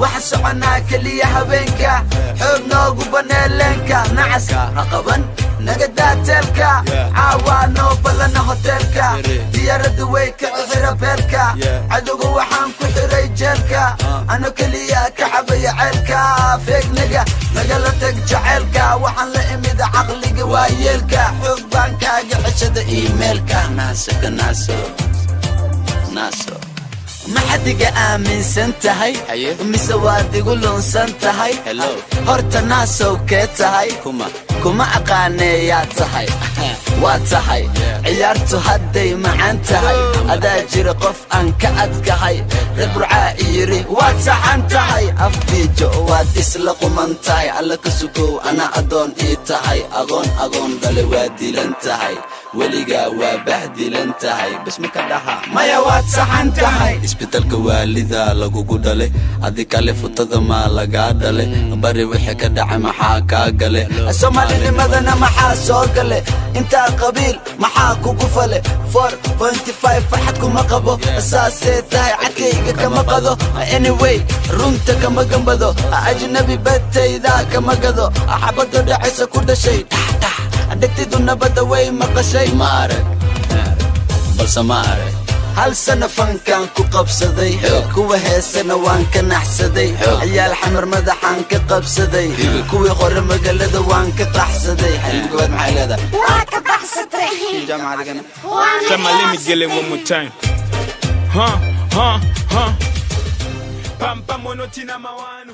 Waxa soconaa keliya habeenka. Xoog noogu baneeleenka. Nacas ha qaban, naga daateelka. Caawaa noo ballana hoteelka. Diyaaradda way ka xira beelka. Cadowga waxaan ku xiray jeelka, ano keliya ka cabaya ceelka. Feegnaga nagala tag jaceylka. Waxaan la imid caqliga waayeelka. Xoog baan kaaga ceshada iimeelka. Naaso ka naaso naaso. Maxadiga aaminsan tahay mise waad igu lunsan tahay? Horta naasow kee tahay? Kuma aqaaneeyaa tahay? Waa tahay ciyaartu hadday macaan tahay. Adaa jira qof aan ka adkahay. Reer Burcaa yiri waad saxan tahay. Afbiijo waad isla quman tahay. Alla ka sugow ana addoon ii tahay. Agoon agoon dhale waa dilan tahay. Weligaa waa bahdilan tahay. Bas ma ka dhaha? Maya, waad saxan tahay. Isbitalka waalida lagugu dhalay, adi kale futada maa lagaa dhale? Bari wixii ka dhacay maxaa kaa gale? Soomaalinimadana maxaa soo gale? Intaa qabiil maxaa kugu fale? 4.5 farxad kuma qabo. Saasee tahay, cadkayga kama qado. Anyway, runta kama gambado. Ajnabi batayda kama gado. Xabado dhacaysa ku dhashay dhaxdhax. Dhegtidu nabadda way maqashay. Ma arag, balse ma arag. Hal sano fankaan ku qabsaday, kuwa heesana waan ka naxsaday. Ciyaal Xamar madaxaan ka qabsaday, kuwii qore magaalada waan ka qaxsaday. Xaliim Gobaad maxay leedahay? Waa ka baxsatay. Jaamacadigana. Shama, let me get it one more time. Huh, huh, huh. Pam pam monotina mawanu.